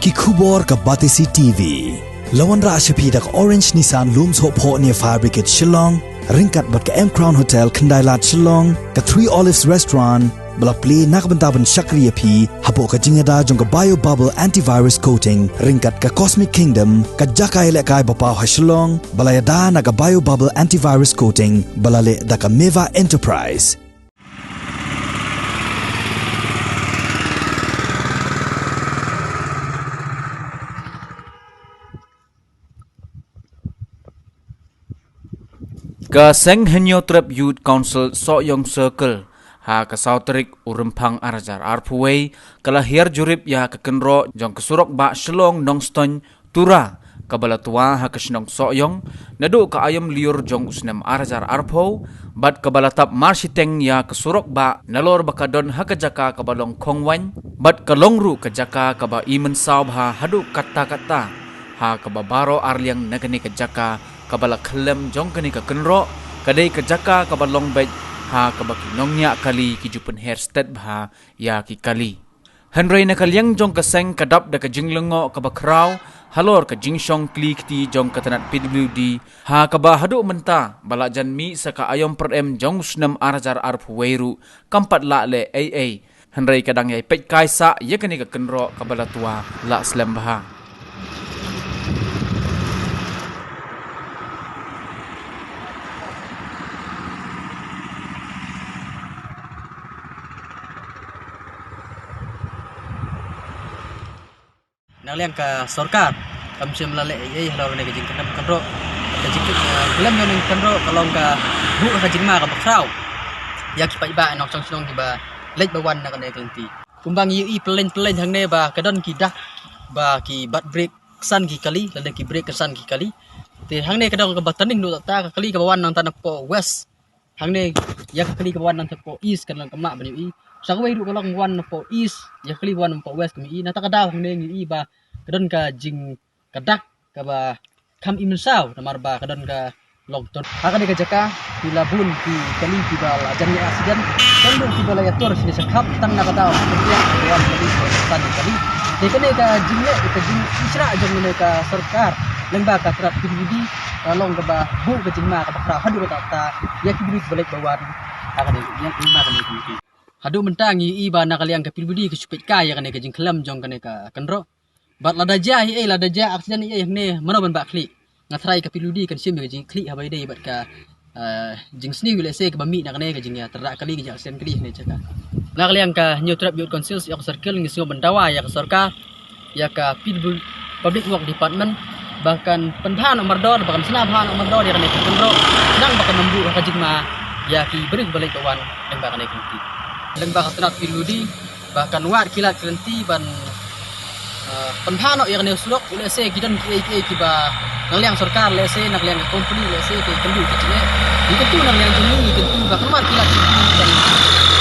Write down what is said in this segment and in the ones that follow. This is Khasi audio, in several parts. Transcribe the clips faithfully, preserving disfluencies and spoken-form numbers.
Ki khubor ka Batesi T V. La wanrah sha phi da ka Orange Nissan Lum Sohphoh near Fire Brigade Shillong, ryngkat bad ka M Crown Hotel Khyndailad Shillong, ka Three Olives Restaurant, ba la plie na ka bynta ban shakri ïa phi hapoh ka jingïada jong ka Bio Bubble Antivirus Coating, ryngkat ka Cosmic Kingdom, ka jaka ïalehkai ba paw ha Shillong, ba la ïada na ka Bio Bubble Antivirus Coating, ba la leh da ka Meva Enterprise. Ka Seng Hynñiewtrep Youth Council Sohiong Circle ha ka saw tarik u Rymphang ar hajar arphew wei ka la hiar jurip ïa ka kynroh jong ka surok bah Shillong Nongstoiñ Tura, kaba la twa ha ka shnong Sohiong, naduh ka aïom lyiur jong u snem ar hajar arphew, bad kaba la tap marshiteng ïa ka surok bah, nalor ba ka don ha ka jaka kaba long khongwaiñ, bad ka long ruh ka jaka kaba i mynsaw bha haduh katta katta, ha kaba baroh arliang na kane ka jaka, kaba la khyllem jong kane ka kynroh, ka dei ka jaka kaba long beit, ha kaba ki nongñiah kali ki ju pynher stet bha ïa ki kali. Hynrei na ka liang jong ka seng ka dap da ka jinglyngngoh kaba khraw halor ka jingshong kli kti jong ka tnat P W D, ha kaba haduh mynta ba la jan mih sa ka aïom pyrem jong u snem ar hajar arphew wei ruh kam pat lah leh ei ei. Hynrei ka dang ïai peit kai sah ïa kane ka kynroh kaba la twa lah slem bha. Na ka liang ka sorkar kam shym la leh ei ei halor kane ka jingkhyllem kynroh. Ka jingkhyllem jong kane ka kynroh ka long ka buh ka jingma kaba khraw ïa ki paidbah nongshong shnong kiba leit ba wan na kane ka lynti. Kumba ngi ïohi pyllein pyllein hangne ba ka don ki dak ba ki bat brake ksan ki kali, lada ki brake ksan ki kali. Te hangne ka don kaba turning duh ta ka kali kaba wan nangta napoh west. Hangne ïa ka kali kaba wan nangta napoh east ka long kaba ma ban ïohi. Sa kawei ruh ka long wan napoh east, ïa ka kali wan napoh west ka ïohi. Nangta ka daw hangne ngi ïohi ba ka don ka jing ka dak kaba kham i mynsaw namar ba ka don ka long tur. Ha kane ka jaka ki la bun ki kali kiba la jan leh accident. Tang du kiba la ïatur shane shakhap tang na ka daw ka ïa ka wan kali ka wan kali. Te kane ka jingleh ka jingishrah jong kane ka sorkar lyngba ka tnat P W D ka long kaba buh ka jingma kaba khraw haduh katta katta ïa ki briew kiba leit ba wan ha kane ïa ka jingma kane ka jingki. Haduh mynta ngi ïohi ba na ka liang ka P W D ka shu peit kai ïa kane ka jingkhyllem jong kane ka kynroh. Bad lada jia hi ei, lada jia accident hi ei hangne, mano ban bah khlieh? Nga tharai ka P W D kan shim ïa ka jingkhlieh haba ïadei bad ka, eh, jingsniew lehse kaba mih na kane ka jingïatyrda kali ka jing accident kali hangne jaka. Na ka liang ka Hynñiewtrep Youth Council Sohiong Circle ngi sngew ban dawa ïa ka sorkar, ïa ka P W, Public Work Department ba kan pynbha noh mardor, ba kan shna bha noh mardor ïa kane ka kynroh, khnang ba kan ym buh ha ka jingma ïa ki briew ba leit ba wan lyngba kane ka lynti. Lyngba ka tnat P W D ba kan wad kilat ki lynti ban, eh, pynbha noh ïa kane u surok, lehse ki don kiei kiei kiba na ka liang sorkar, lehse na ka liang ka company, lehse ki kynduh ki jingeh. Ngi kyntu na ka liang jong ngi, ngi kyntu ba kan wad kilat ki lynti ban,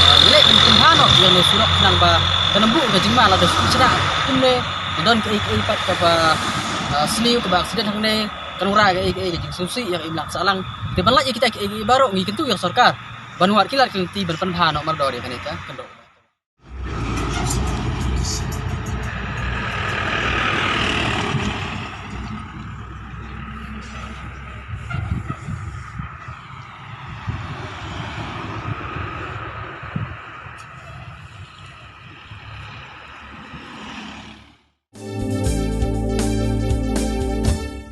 eh, leh ban pynbha noh ïa kane u surok khnang ba kan ym buh ka jingma lada shu shrah kumne, don kiei kiei pat kaba, eh, sniew kaba accident hangne, kan wanrah kiei kiei ka jingsngewsih ïa ka imlang sahlang. Te ban lait ïa kita kiei kiei baroh ngi kyntu ïa ka sorkar ban wad kilat ki lynti ban pynbha noh mardor ïa kane ka kynroh.